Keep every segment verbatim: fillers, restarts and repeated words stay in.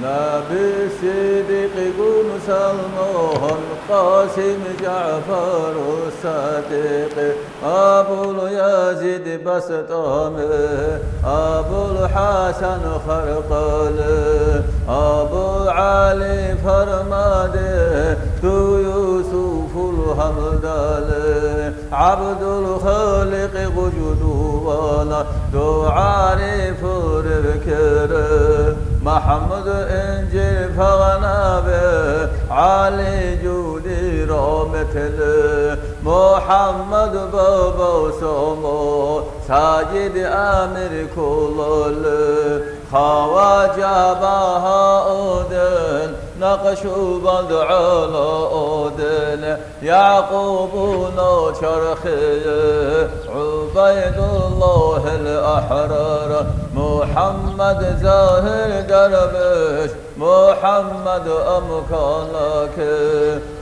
Наби Сиддикъ, Гунсал Мугьман, Къасим, ЖагӀфару Садикъ, Абул Язид Бастами, Абул ХӀасан Харкъали, Абу ГӀали Фармади, ту Юсуфул Гьамдалли, ГӀабдул Халикъ Гъуждувана, ту ГӀарифу Ревкери, МухӀаммад Инжил Фагънаби, ГӀали Жуди Раметли, МухӀаммад Баба Само, Саджид Амир Кулали, Хаважа Багьаудин, Накъшубанд ГӀалаудин, Якъубун Чархи, ГӀубайдуллагьил АхӀрар, МухӀаммад Загьир Дарбеш, МухӀаммад Амканаки,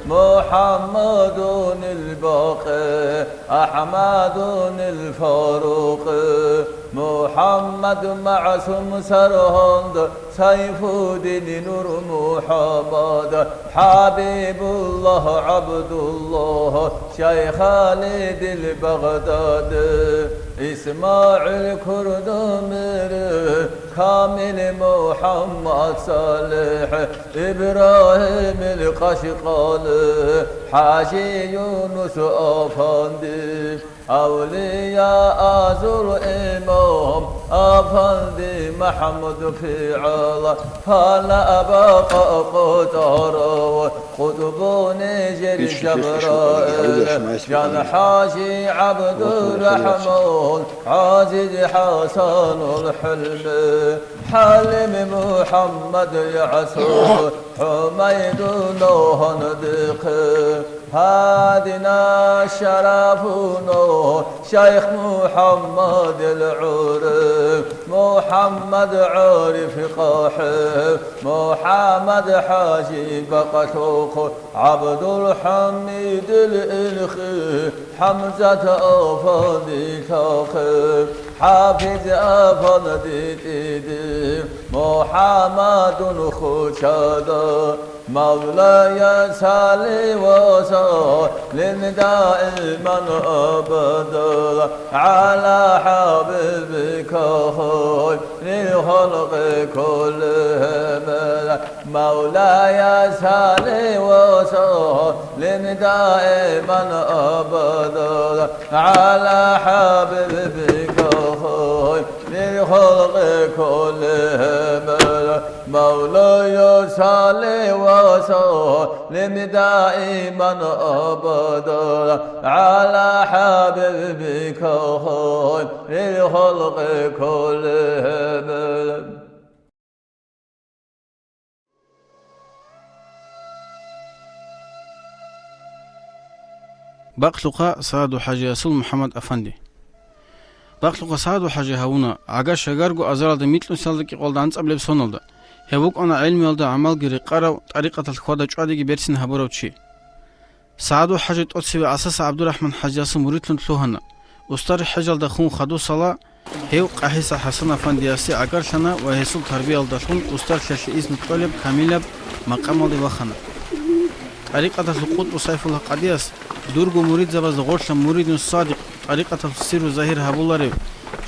МухӀаммадунил Бакъи, АхӀмадунил Фарукъи, МухӀаммад МагӀсум Саргьанд, Сайфудин Нур МухӀаммад, ХӀабибуллагь ГӀабдуллагь, Шайх Халидил Багъдади, ИсмагӀил Курдумери, Камил МухӀаммад СалихӀ, Ибрагьимил Къашкъали, ХӀажи Юнус Афанди, авлияазул имам Афанди МахӀмуд ПигӀала, пала Абакъа Къутарав, Къутбу Нижер Жабраил, Жан ХӀажи ГӀабдурахӀман, ГӀазиз ХӀасанул ХӀилми, ХӀалим МухӀаммад ЯсухӀ, ХӀумайдул Гьандихъи, Гьадина Шарафуну, Шайх МухӀаммадил ГӀури, МухӀаммад ГӀариф КъахӀи, МухӀаммад ХӀажи Бакъалъухъ, ГӀабдулхӀамидил Илхъи, ХӀамзат Афанди Лъахъи, ХӀафиз Афанди ТӀиди, МухӀаммадун Хучада. Мавлая, салли ва саллим даиман абада гӀала хӀабибика хайрил халкъи куллихим. Мавлая, салли ва саллим даиман абада гӀала хӀабибика хайрил халкъи куллихим. Мавлая, салли ва саллим даиман абада гӀала хӀабибика хайрил халкъи куллихим. Бакълъухъа Саадул-ХӀажиясул МухӀаммад-Афанди. Бакълъухъа Саадул-ХӀажи гьавуна гӀага-шагарго азаралда микьнусиялда кӀикъоялда анцӀабилеб соналда. Гьев вукӀана гӀелмуялда гӀамалги рекъарав, тӀарикъаталъ хьвада-чӀвадиги берцин гьабурав чи. Саадул-ХӀажи тӀоцеве ГӀасаса ГӀабдурахӀман-ХӀажиясул муридлъун лъугьана. Устар хӀежалда хун хадусала, гьев КъахӀиса ХӀасан-Афандиясе гӀагарлъана ва гьесул тарбиялдалъун устарлъиялъе изну кьолеб камилаб макъамалде вахана. ТӀарикъаталъул къутӀбу Сайфуллагь-Къадияс дурго муридзабазда гъорлъа муридун садикъ, тӀарикъаталъул сирру загьир гьабуларев,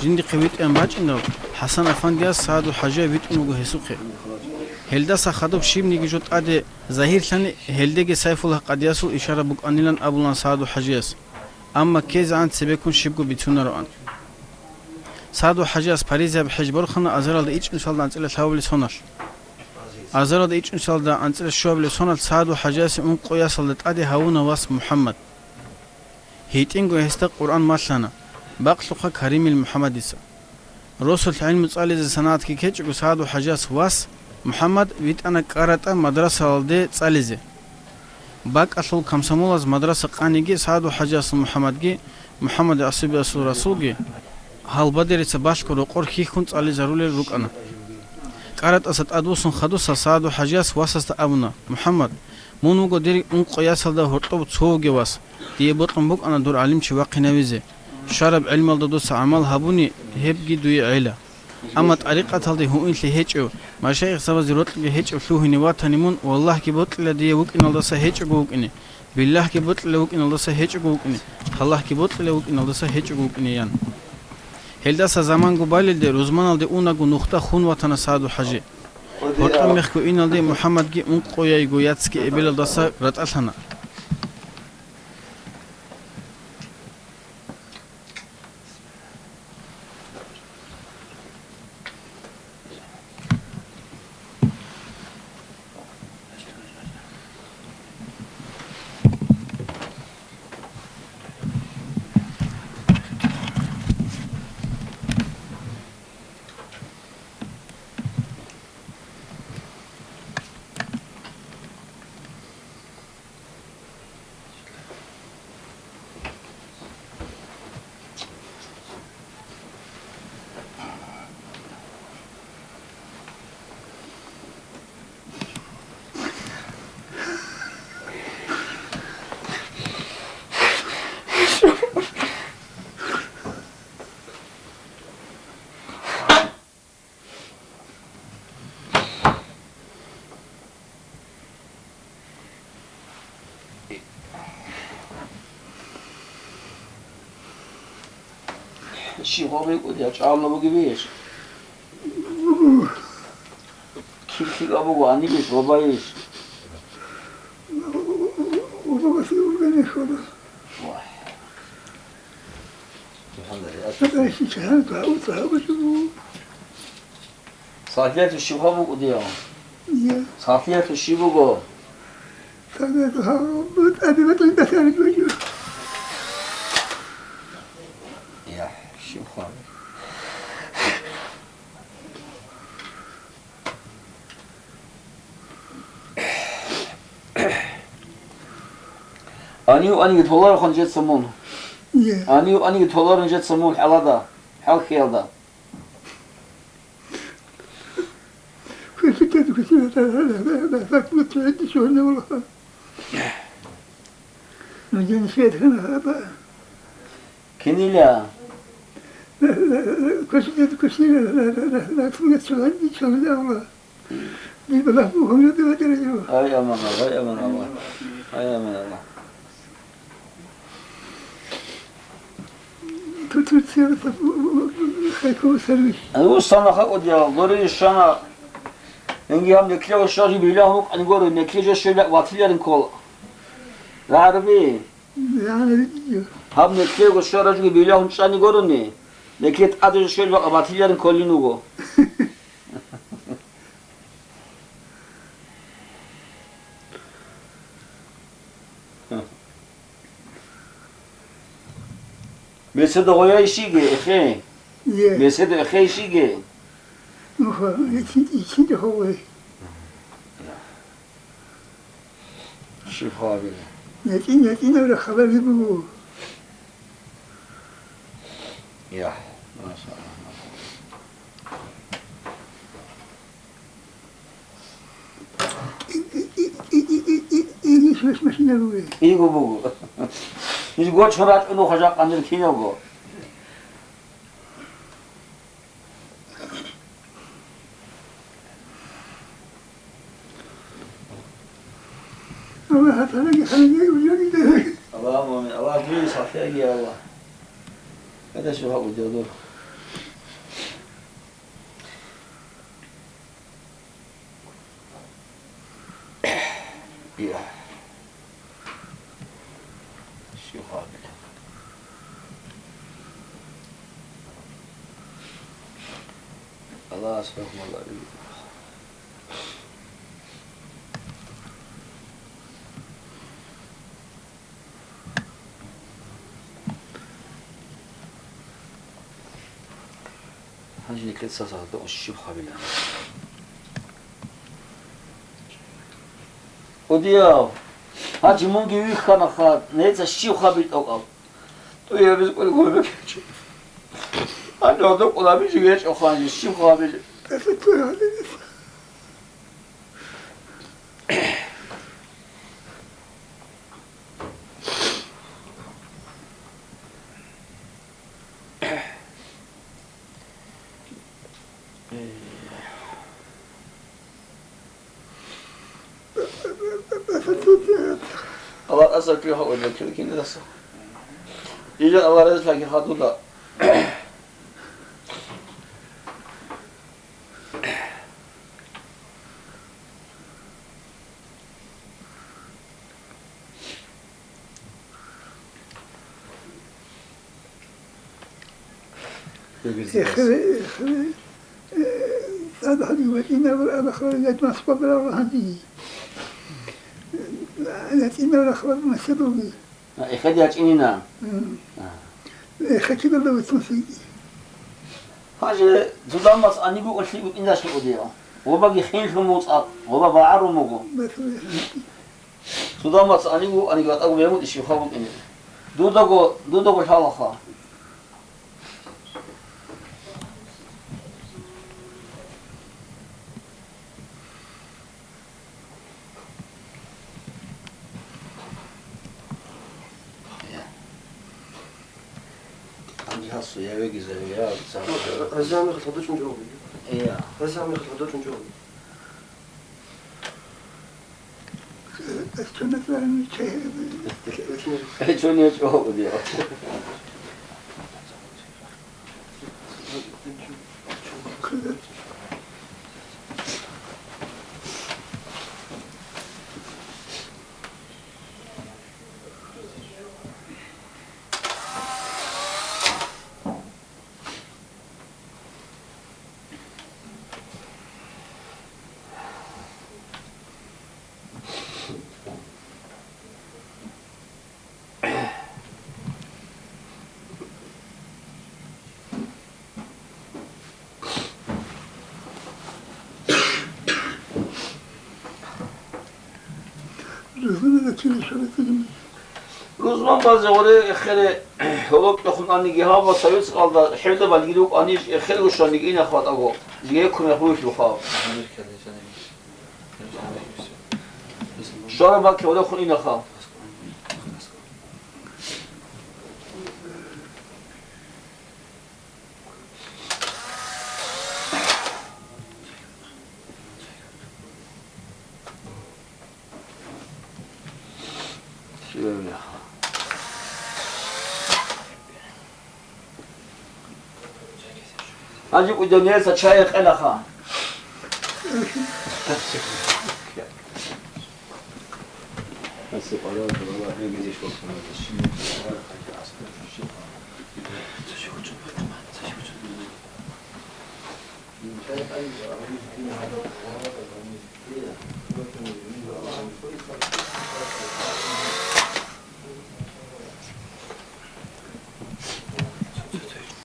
жиндихъе витӀеян бачӀинав ХӀасан-Афандияс Саадул-ХӀажияв витӀун вуго гьесухъе. Гьелдаса хадуб щибниги жо тӀаде загьирлъани, гьелдеги Сайфуллагь-Къадиясул ишара букӀанилан абулан Саадул-ХӀажияс, амма ккезегӀан цебеккун щибго бицунароан. Саадул-ХӀажияс паризаяб хӀеж борхана азаралда ичӀнусалда анцӀила лъабабилеб соналъ. Азаралда ичӀнусалда анцӀила щуабилеб соналъ Саадул-ХӀажиясе ункъо ясалда тӀаде гьавуна вас МухӀаммад. ГьитӀинго гьесда Къуръан малъана, бакълъухъа Каримил МухӀаммадица. Росулъ гӀилму цӀализе санагӀатги ккечӀого Саадул-ХӀажияс вас МухӀаммад витӀана КӀаратӀа мадрасалде цӀализе. БакӀалъул комсомолаз мадраса къаниги Саадул-ХӀажиясул МухӀаммадги, МухӀаммад ГӀасубиясул Расулги, гьалбадерица балъго рокъор хьихьун цӀализарулел рукӀана. КӀаратӀаса тӀадвуссун хадуса Саадул-ХӀажияс васасда абуна: «МухӀаммад, мун вуго дир ункъо ясалда гьоркьоб цо вугев вас, дие бокьун букӀана дур гӀалимчи вахъинавизе. Щвараб гӀелмалда дуца гӀамал гьабуни, гьебги дуе гӀела». Амма тӀарикъаталде гьуинлъи гьечӀев, машайихзабазе рокьиги гьечӀев лъугьине ватани мун, валлагьги бокьила дие вукӀиналдаса гьечӀого вукӀине, биллагьги бокьила вукӀиналдаса гьечӀого вукӀине, таллагьги бокьила вукӀиналдаса гьечӀого вукӀине, ян. Гьелдаса заманго балелде рузманалде унаго нухда хун ватана СагӀду-хӀажи. Гьоркьоб мехго иналде МухӀаммадги ункъояйго яцги эбелалдаса ратӀалъана. Щиб гьаб букӀуди, я чӀална бугебищ? Килъила буго, гьанибищ, гъобайищ? Вай. Сахлиялъул щиб гьаб букӀудияв? Ие. Сахлиялъул щиб буго? Сахлиялъул гьаб бутӀа-, бутӀа-, бутӀа-, бутӀа-, бутӀа-. Я, щиб гьаб? Гьанив-гьанивги толарухъан жеца мун. Ие. Гьанив-гьанивги толарун жеца мун хӀалада, хӀалхьиялда. Нужен свет хана хаба. Кинила? Ай, аман Аллагь, ай, аман Аллагь. Ай, аман Аллагь. Русана хакӀудиял, дори щана, инги гьаб неклъего щважи билагьун вукӀан гуро, неклъе жо щвела ватиларин ккола. Гьарби? Гьаб неклъего щваражги билагьун чӀани гурони, неклъе тӀаде жо щвел бакъа батиларин кколин вуго. Беседа гъояй щиги, эхе? Е. Беседа эхей щиги? Нуха, ичин, ичин хове. Щиб хабар? ЯцӀин, яцӀинабра хабар буго. Я, машаллагь. Иго буго. Иш гочун рачӀун нуха жакъа нир киналго. Аллагь, гьатанаги, ханги, уяги, дагьаги. Аллагьумма амин. Аллагь, дуе сахлъаги, Аллагь. Гьада шугьа удиялур. Я. Щиб гьабила? Аллагьас хӀукму гьабила. ХӀанже никеца сагъда щиб хабила? Удияв, гьанже мунги вихьанаха, неца щиб хабил тӀокӀаб? ТӀуябиз кӀвар гьурбекечӀо. Гьанже гьодокъулабизе гьечӀо ханже щиб хабил? Аллагь асар киха ойла кил киндаса. Ижан Аллагь разилъаги хадуда. Эхре, эхре, э, цӀад гьадин вачӀинаб рахла ят Москваб рагьани. ЯтӀинаб рахла Москваби. А, эхеде ячӀинина? М. А. Эхе кидалда вецун сиги. Хаже, цо дамас аниго улли букӀиндаш букӀудио. Гъобаги хинлъун муцӀа, гъоба багӀарун буго. Бес, бес. Цо дамас аниго, аниго атӀаго бегьун иш юха букӀине. Дудаго, дудаго лъалаха. Гьаза мехалъ гьадучӀун чӀоги. Гьаза мехалъ гьадучӀун чӀоги. Чон гьечӀо гьев. Рузман базе гъоре эхере гьоло кьехун аниги гьав ва советскалда хӀелда балги рукӀанищ эхер гушаниги ина хватӀаго, жиге кумехлъулъуха. Швара бакки гъорехун инаха. Гьанже кӀудияв нерса чай гьекъенаха.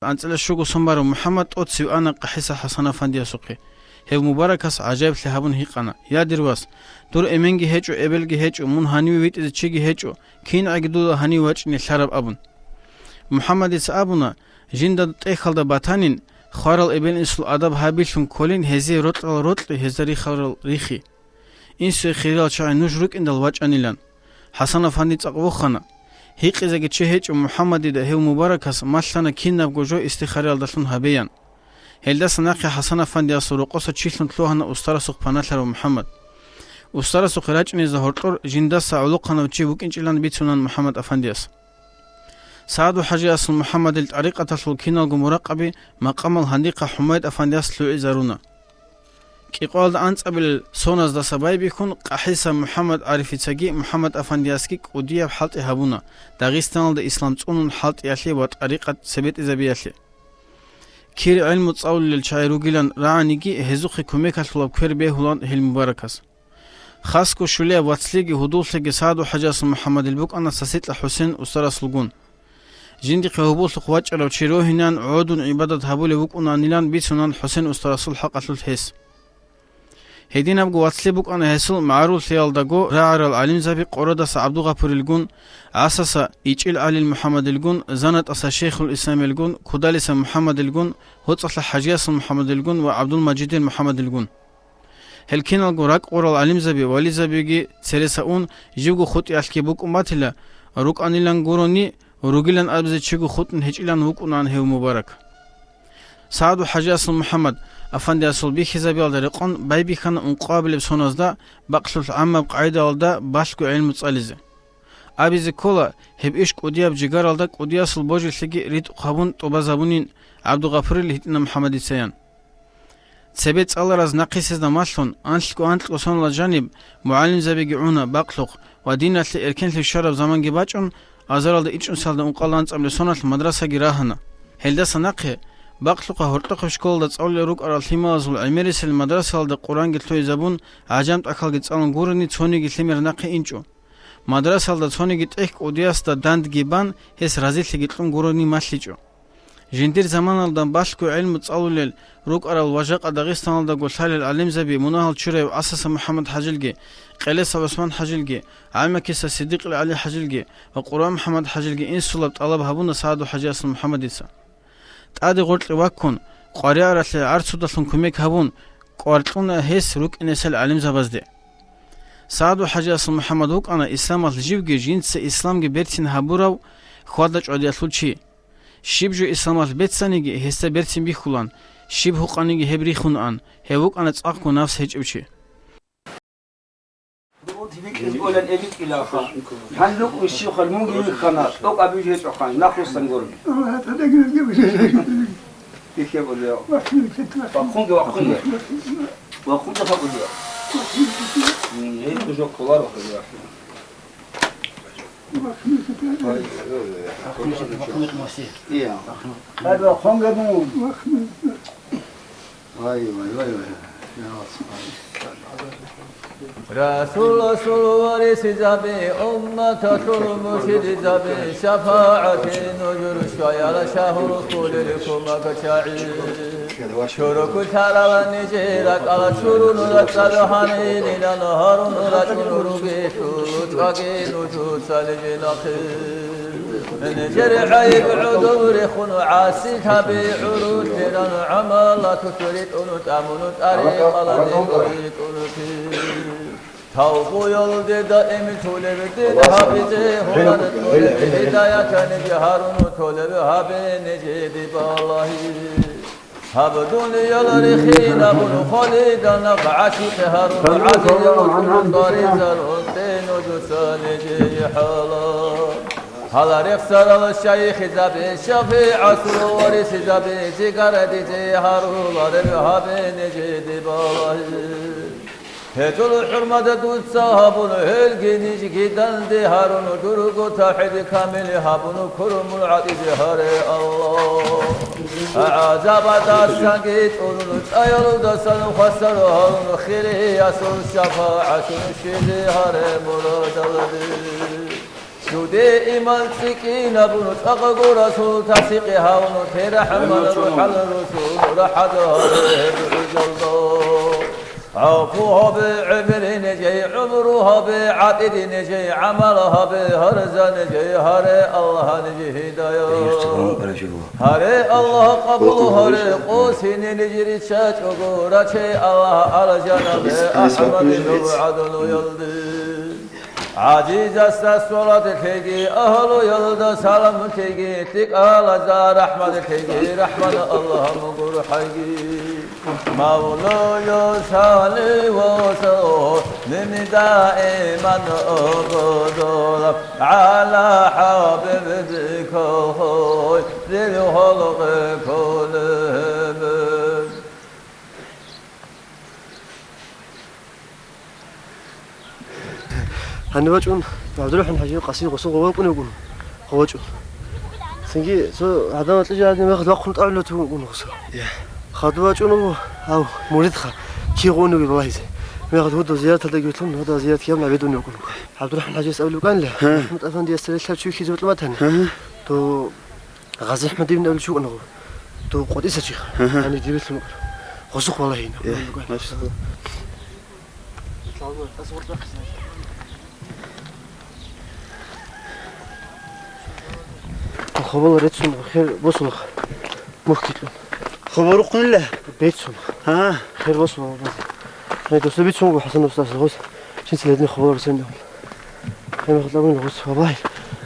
АнцӀила щуго сон барав МухӀаммад тӀоцеве ана КъахӀиса ХӀасан-афандиясухъе. Гьев мубаракас гӀажаиблъи гьабун гьикъана: «Я, дир вас, дур эменги гьечӀо, эбелги гьечӀо, мун гьаниве витӀизе чиги гьечӀо, кин гӀеги дуда гьанив вачӀине лъараб», – абун. МухӀаммадица абуна: «Жинда тӀехьалда батанин, хварал эбел-инсул адаб гьабилъун кколин, гьезие рокьарал рокьи, гьезда рихарал рихи. Инсуе хириял чагӀи нуж рукӀиндал вачӀанилан». ХӀасан-афанди цӀакъ вохана. Гьикъизеги чи гьечӀо МухӀаммадида гьев мубаракас малъана кинабго жо истихараялдалъун гьабеян. Гьелдаса нахъе ХӀасан-афандиясул рокъоса чилъун лъугьана устарасухъ паналъарав МухӀаммад. Устарасухъе рачӀинезда гьоркьор жиндаса гӀолохъанав чи вукӀинчӀилан бицунан МухӀаммад-афандияс. СагӀду-хӀажиясул МухӀаммадил тӀарикъаталъул киналго муракъаби, макъамал гьандихъа ХӀумайд-афандияс лъугӀизаруна. КӀикъоялда анцӀабилел соназдаса байбихьун, КъахӀиса МухӀаммад-ГӀарифицаги МухӀаммад-афандиясги кӀудияб хӀалтӀи гьабуна, Дагъистаналда ислам цӀунун хӀалтӀиялъе ва тӀарикъат цебетӀизабиялъе. Кир гӀелму цӀалулел чагӀи ругилан рагӀаниги, гьезухъе кумекалъулаб квер бегьулан гьел мубаракас. Хасго щулияб вацлъиги гьудуллъиги СагӀду-хӀажиясул МухӀаммадил букӀана сасикьа ХӀусен устарасулгун. Жиндихъе гьоболлъухъ вачӀарав чи рогьинан гӀодун гӀибадат гьабулев вукӀунанилан бицунан ХӀусен устарасул хӀакъалъулъ гьес. Гьединабго вацлъи букӀана гьесул магӀаруллъиялдаго рагӀарал гӀалимзаби Къорадаса ГӀабдулгъапурилгун, ГӀасаса ИчӀил ГӀалил МухӀаммадилгун, ЗанатӀаса Шейхул Исламилгун, Кудалиса МухӀаммадилгун, ГьоцӀалъа ХӀажиясул МухӀаммадилгун ва ГӀабдулмажидил МухӀаммадилгун. Гьел киналго ракӀ гъурал гӀалимзаби, вализабиги цереса ун, живго хутӀиялъги букӀун батила, рукӀанилан гурони, ругилан абизе чиго хутӀун гьечӀилан вукӀунаан гьев мубарак. СагӀду-хӀажиясул МухӀаммад, Афандиясул бихьизабиялда рекъон байбихьана ункъоабилеб соназда бакълъулъ гӀаммаб къагӀидалда балъго гӀилму цӀализе. Абизе ккола, гьеб иш кӀудияб жигаралда кӀудиясул божилъиги ритӀухъ гьабун тӀубазабунин ГӀабдулгъафурил гьитӀина МухӀаммадицаян. Цебе цӀалараз нахъисезда малъун, анлъго-анкьго соналда жаниб мугӀалимзабиги гӀуна бакълъухъ ва диналъе эркенлъи щвараб заманги бачӀун, азаралда ичӀнусиялда ункъоялда анцӀабилеб соналъ мадрасаги рагьана. Гьелдаса нахъе, бакълъухъа гьоркьохъеб школалда цӀалулел рукӀарал лъималазул гӀемерисел мадрасаялда Къуръанги лъугӀизабун, гӀажам тӀахьалги цӀалун гурони цониги лъимер нахъе инчӀо. Мадрасалда цониги тӀехь кӀудиясда дандги бан, гьес разилъиги кьун гурони малъичӀо. Жиндир заманалда балъго гӀилму цӀалулел рукӀарал ва жакъа Дагъистаналдаго лъалел гӀалимзаби мунагьал чураяв ГӀасаса МухӀаммад-хӀажилги, Къелеса ГӀусман-хӀажилги, ГӀамакиса Сиддикъил ГӀали-хӀажилги ва Къурбан МухӀаммад-хӀажилги инсулаб тӀалаб гьабуна СагӀаду-хӀажиясул МухӀаммадица. ТӀаде гъоркье ваккун, къваригӀаралъе гӀарцудалъун кумек гьабун, кӀвар кьуна гьес рукӀинесел гӀалимзабазде. СагӀаду-хӀажиясул МухӀаммад вукӀана исламалъ живги жинца исламги берцин гьабурав хьвада-чӀвадиялъул чи. Щиб жо исламалъ бецаниги, гьесда берцин бихьулан, щиб гьукъаниги гьеб рихун ан, гьев вукӀана цӀакъго нафс гьечӀев чи. Дун тибикьиз олан эбикьилаха. Гьанлукъ ущихъал мунги вихьана, тӀокӀаб виж гьечӀохъан, нахъвуссангурги. Бихьеб олев. Вахъунги, вахъунги. Вахъунги хабулев. М, гьеб жо кколаро хабулев. Расул Расуласул варисизаби, умматалъул муршидизаби, шафагӀатин нужур щваяла шагьурухъулел кумек чагӀи. Чурукулъарала нижер ракӀалда чурун рацӀцӀад гьанилилан гьарун рачӀун ругелъул, чӀваги нужеца нижер нахъе. Нижер гӀайиб гӀодов рехун гӀасилъаби гӀурулъилан гӀамалалъулъ ритӀун тӀамун тӀарикъалде ритӀун чи. Тавбуялде даимлъулеб дин гьабизе гьунар кьолеб, гьидаяталги гьарун толеб гьабе нижеде балагьи. Гьаб дуниял рихинабун холида нахъ гӀашикъи гьарун, гӀадин вуцӀцӀун къваризарун тӀе нужеца нижее хӀалал. Гьала рехсарал шайихизаби, шафигӀасул варисизаби, зигарадизе гьарулареб гьабе нижеде балагьи. Гьезул хӀурмада дуца гьабун, гьелги нижги данде гьарун, дурго тавхӀид камил гьабун, курмул гӀатӀизе гьаре, Аллагь. ГӀазабадасанги тӀурун, цӀаялдасан хвасар гьарун, хириясул шафагӀатун щвезе гьаре мурадалде. Жуде иман цӀикӀкӀинабун, цӀакъго Расул тасдикъи гьавун, те рахӀман рухӀал русул рахӀат гьабе гьеб гӀузалда. ГӀафу гьабе гӀемер нижее, гӀумру гьабе гӀатӀид нижее, гӀамал гьабе гьарза нижее, гьаре, Аллагь, нижее гьидаят. Гьаре, Аллагь, къабул гьаре, къосине ниж риччачӀого, раче, Аллагь, алжанабе АхӀмадил гӀадлуялде. ГӀазизасда салат лъеги, агьлуялда салам лъеги, лъикӀалазда рахӀмат лъеги, рахӀман Аллагь мугурхӀайги. Мавлуя салли ва саллим даиман абада гӀала хӀабибика хайрил халкъи куллигьим. Гьанив вачӀун, ГӀабдурахӀман-хӀажи къаси гъосул гъова вукӀунев вукӀун, гъова вачӀун. Цинги цо гӀадамал кьижа гьадин мехалъ вахъун тӀагӀун вукӀун гъосул. Я. Хадув вачӀун вуго гьав муридха, кигъуневги балагьизе. Мехалъ гьудул зияраталдаги вилълъун, гьудул зиярат кигӀан гӀебедун вукӀун. ГӀабдурахӀман-хӀажияс абулеб букӀанила, гьа, МухӀаммад-афандияс релълъарав чи вихьизе бокьун батани. Гьа. Дов ГъазихӀмад ибн абулев чи вукӀун гъов. Дов къватӀиса чиха. Гьа, гьа. Гьанив дивилъун вукӀун. Гъосухъ балагьина. Э, машалла. Хабала рецун хер босунах. Мухкитлъун. Хабар рухъунилла? Бецун. Гьа. Хер босун. Гьей, досда бицун вуго ХӀасан устаз гъос. Жинца ледни хабар рецун. Гьей, мехалъ абун гъос. Валлагь,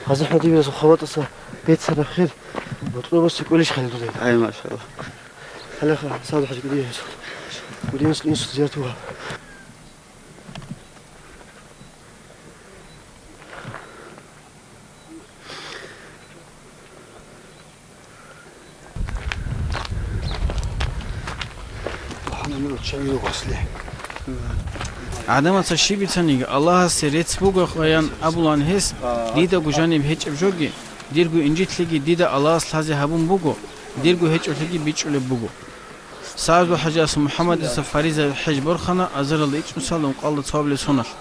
ГъазихӀмад ибн абулев хабатӀаса бецараб хер. БутӀрубасе кӀолищ хӀалдулел. Ай, машалла. Алаха, Саду хӀажи кӀудияс. КӀудияс инс зиярат бугьа. ГӀадамаца щиб бицаниги, Аллагьасе рецц бугоян абулаан гьес, дидаго жаниб гьечӀеб жоги, дирго инжитлъиги дида Аллагьас лъазе гьабун буго, дирго гьечӀолъиги бичӀчӀулеб буго. Саду хӀажияс МухӀаммадица фариза хӀеж борхана азаралда ичӀнусиялда ункъалда цоабилеб соналъ.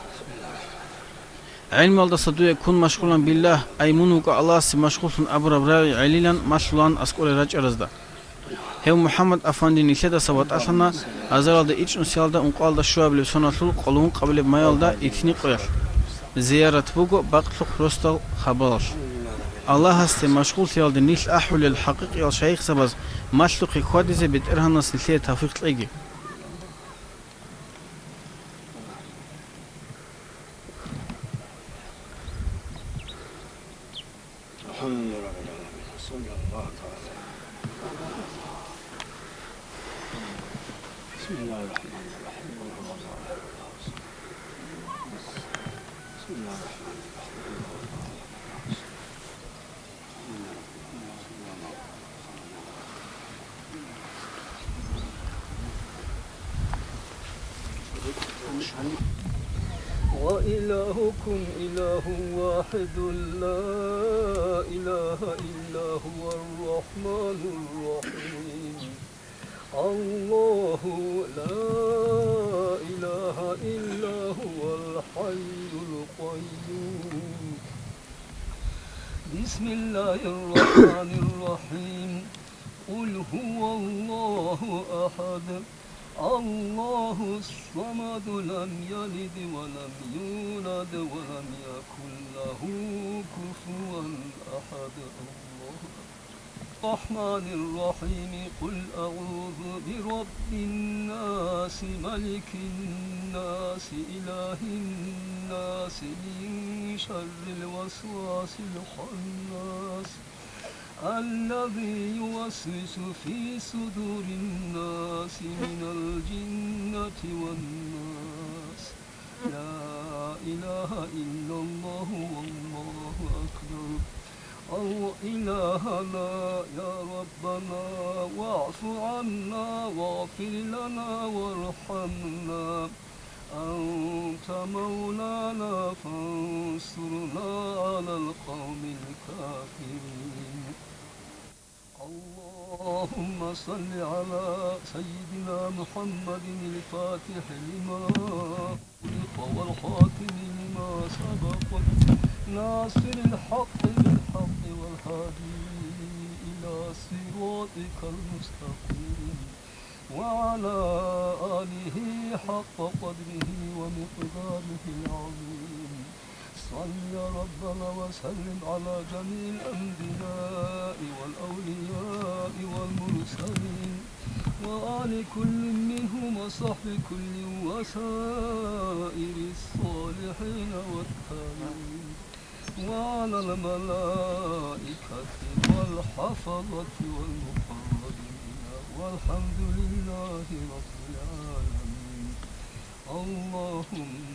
ГӀилмалдаса дуе кун машгъулан биллагь, ай мун вукӀа Аллагьасе машгъуллъун абураб рагӀи гӀелилан малъулаан аскӀоре рачӀаразда. Гьев МухӀаммад афанди нилъедаса ватӀалъана азаралда ичӀнусиялда ункъалда щуабилеб соналъул къоло ункъабилеб майалда итни къоялъ. Зиярат буго бакълъухъ росдал хабалалъ. Аллагьасде машгъуллъиялде нилъ ахӀулел хӀакъикъиял шайихзабаз малъухъе хьвадизе БетӀергьанас нилъее тавфикъ кьеги. الحمد لله رب العالمين. صلى الله تعالى. بسم الله الرحمن الرحيم. قل هو الله أحد. بسم الله الرحمن الرحيم. قل هو الله أحد. وإلهكم إله واحد لا إله إلا هو الرحمن الرحيم. الله لا إله إلا هو الحي القيوم. بسم الله الرحمن الرحيم. قل هو الله أحد. الله الصمد. لم يلد ولم يولد ولم يكن له كفوا أحد. الله أكبر. الرحمن الرحيم. قل أعوذ برب الناس، ملك الناس، إله الناس، من شر الوسواس الخناس، الذي يوسوس في صدور الناس من الجنة والناس. لا إله إلا الله والله أكبر. أو إلهنا يا ربنا، واعف عنا واغفر لنا وارحمنا، أنت مولانا فانصرنا على القوم الكافرين. اللهم صل على سيدنا محمد الفاتح لما أغلق والخاتم لما سبق، ناصر الحق بالحق والهادي إلى صراطك المستقيم، وعلى آله حق قدره ومقداره العظيم. صل يا ربنا وسلم على جميع الأنبياء والأولياء والمرسلين وآل كل منهم وصحب كل وسائر الصالحين والتابعين وعلى الملائكة والحفظة والمقربين والحمد لله رب العالمين. اللهم آمين.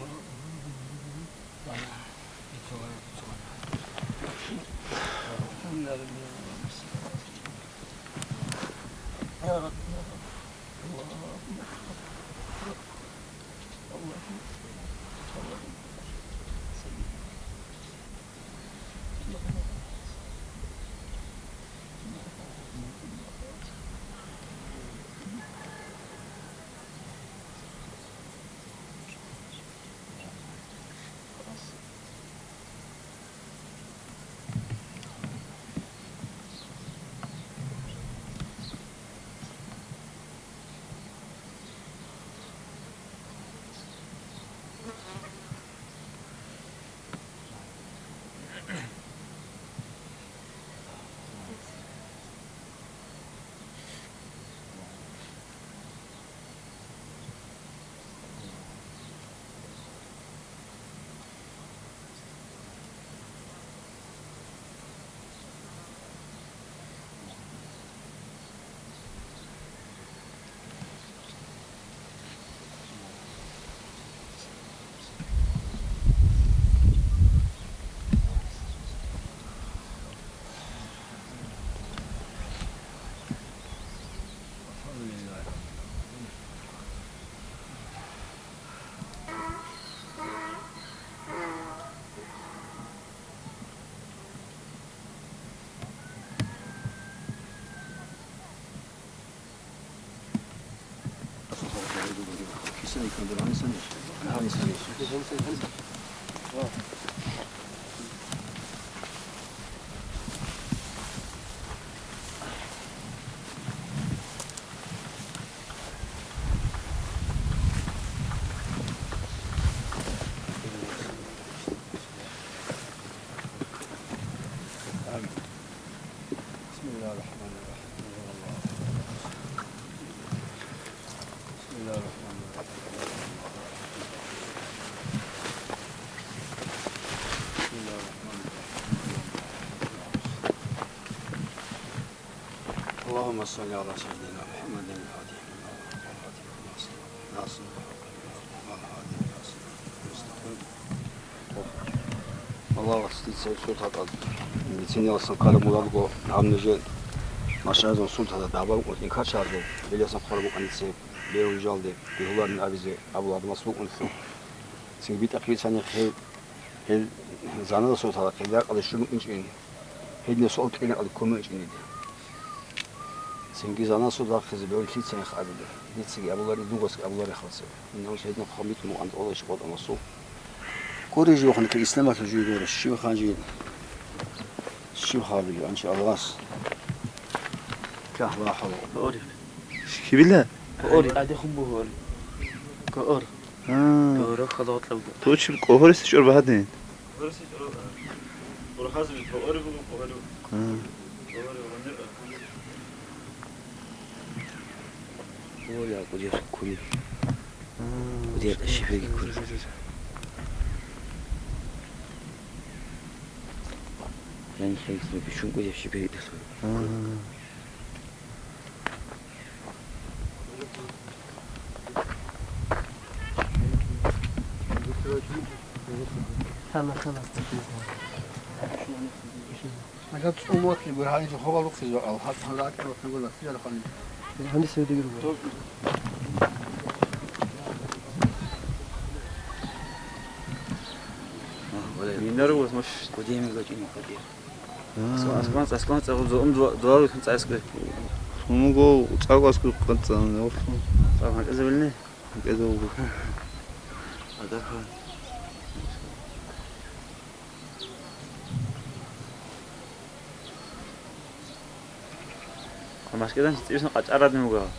بسم الله الرحمن الرحيم. بسم الله الرحمن الرحيم. بسم الله الرحمن الرحيم. اللهم صل على سيدنا محمد الفاتح لما أغلق والخاتم لما سبق ناصر الحق بالحق والهادي إلى صراطك المستقيم. Аллагьас дица султатал бициниласан ккараб мурадго, гьаб нужер машаязул султатал дагӀба букӀун инкарчагӀазул, гьеласан хъвараб букӀаница бегьулжалде бегьуларин абизе абул гьадамас букӀунлъул. Цинги битӀахъ бицани хӀел, гьел заназул султатал хӀел ракӀалде щун букӀинчӀин, гьединаб суал кьелин кӀалде ккун букӀинчӀин дида. Цинги заназул рахъизе бегьулеб лъица гьехъ абилеб? Дицаги абуларин, дугасги абуларин хъалцев. Инав шайдан хъван битӀун букӀан тӀолай щиб къотӀамасул. Гури жо ханки исламалъул жо гуро, щив ханжи, щив хабил, анчи Аллагьас. Кахла хала. Гьори. Щибила? Гьори. Адехун бугьори. Гьор. А. Гьора хала гъотӀлаб. Точно гьорис чӀор багьадин. Гьорис чӀор. Бурхазби гьори буго гьори. А. Гьори гьори. О, я, кудер куни. Кудер шифеги кури. Яни хейс бичун кудер шифеги дасу. Хала, хала. Ага, цӀумутлъи гурхӀаничӀо хабалухъе зокъал, гьаб гьалакӀа рухӀнагула, киялхъани. Гьанис гьедигир буго. Минар возможно. Кудеми гочино кудеми. Аслан, аслан, аслан, цӀа гъузо, ум дуа-, дуал вихьин цӀа аскӀой. Сумуго, цӀакъ аскӀой къанцӀан, оф. ЦӀа гьанкӀазе вилни? ГьанкӀазе вуго. Адаха. МашкӀидан цӀивсан къачӀа радни вугав?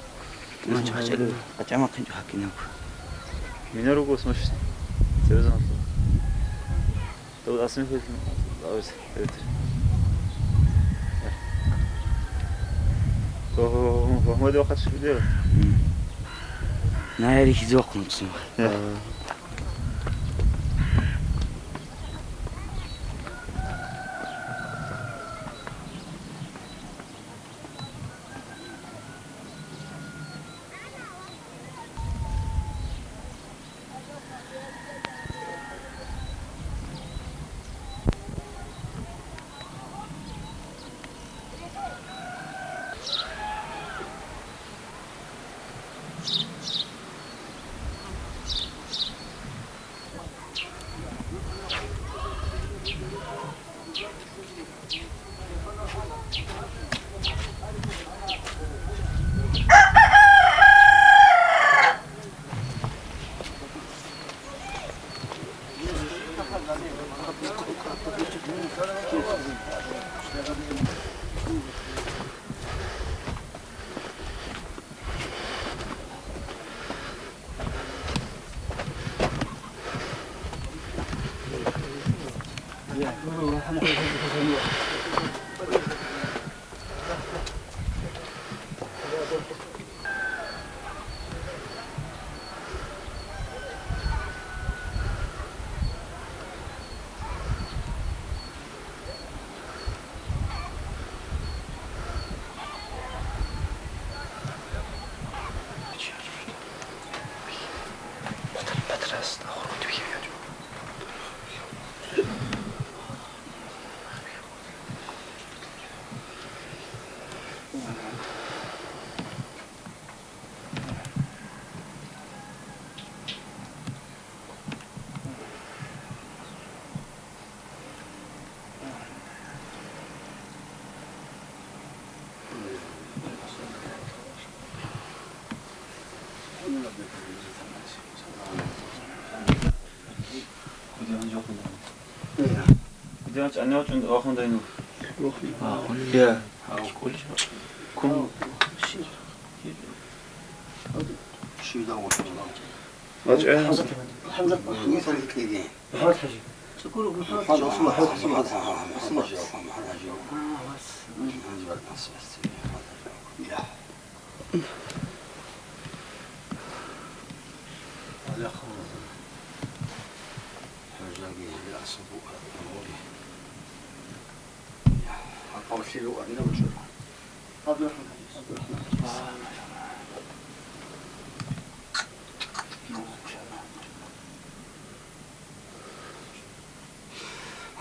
ЦӀивсан къачӀа, къачӀа махъинчӀо хӀаккинаб. Минор вуго смеш. ЦӀивсан. Дов асин хӀил авис хӀилтир. Гьо, гьо, гьо, гьо, гьо, гьо, вахъат шугидер. М. Найри хизохъун цун. Э. Я. Кум.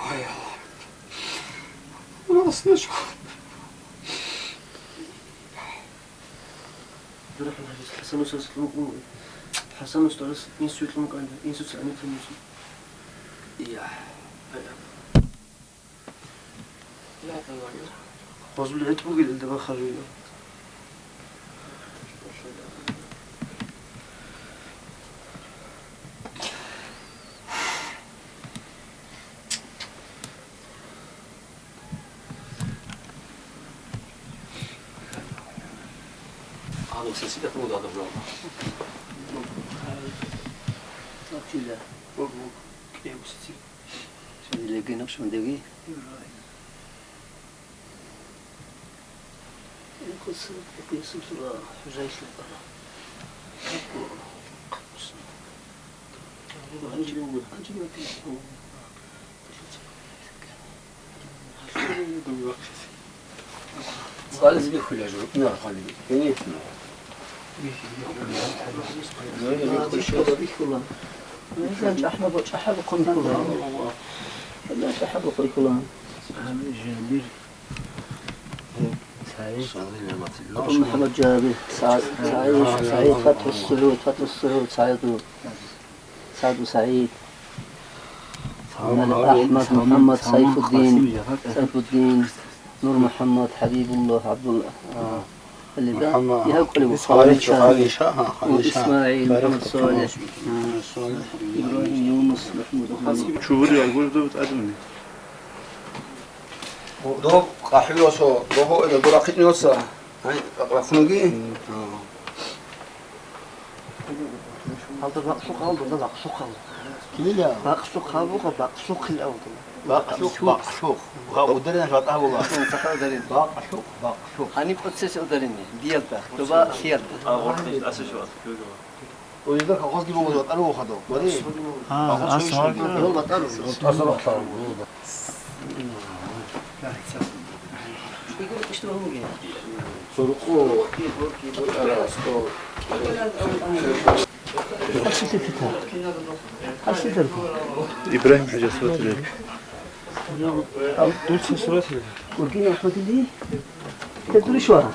Ай, Аллагь. Аллагь, слышал. ХӀасан устарас лъун-, ХӀасан устарас инсуе лъун кӀанда, инсуца гӀенеккун вуссун. Я. Гъозбул гӀетӀ бугел илда бахъарила. МухӀаммад Жабир, Са-, СагӀид, СагӀид, ФатхӀуссугьуд, ФатхӀуссугьуд, СагӀиду, СагӀиду СагӀид, АхӀмад, МухӀаммад, Сайфуддин, Сайфуддин, НурмухӀаммад, ХӀабибуллагь, ГӀабдулла, а, МухӀаммад, Ихаб кӀолев, Халиша, Халиша, а, Халиша. ИсмагӀил, МухӀаммад Салих, Салих. Ибрагьим, Юнус, МухӀаммад. Чугьури алгъур дов тӀадуни. Доб къахӀуласо дого эда дурахъинаваса. Ай, рахунги? Гьалда бакълъухъ гьалда, бакълъухъ гьалда. Кила? Бакълъухъ гьабуха, бакълъухъил авдала. Бакълъухъ, бакълъухъ. Ва ударение жватӀа була. Сахал ударение. Бакълъухъ, бакълъухъ. Гьаниб процесс ударение. Биялда, доба лъиялда. А, вот, здесь, а, сейчас, Ойда колхозги буго, батару хадо. Вари. А, колхоз а, чойищ сорок. Йол батару. Сорок. Сорок. Ибрагьим хӀажас батулел. Дуца суратли. Ургин АхӀмадили. Хедури шуара.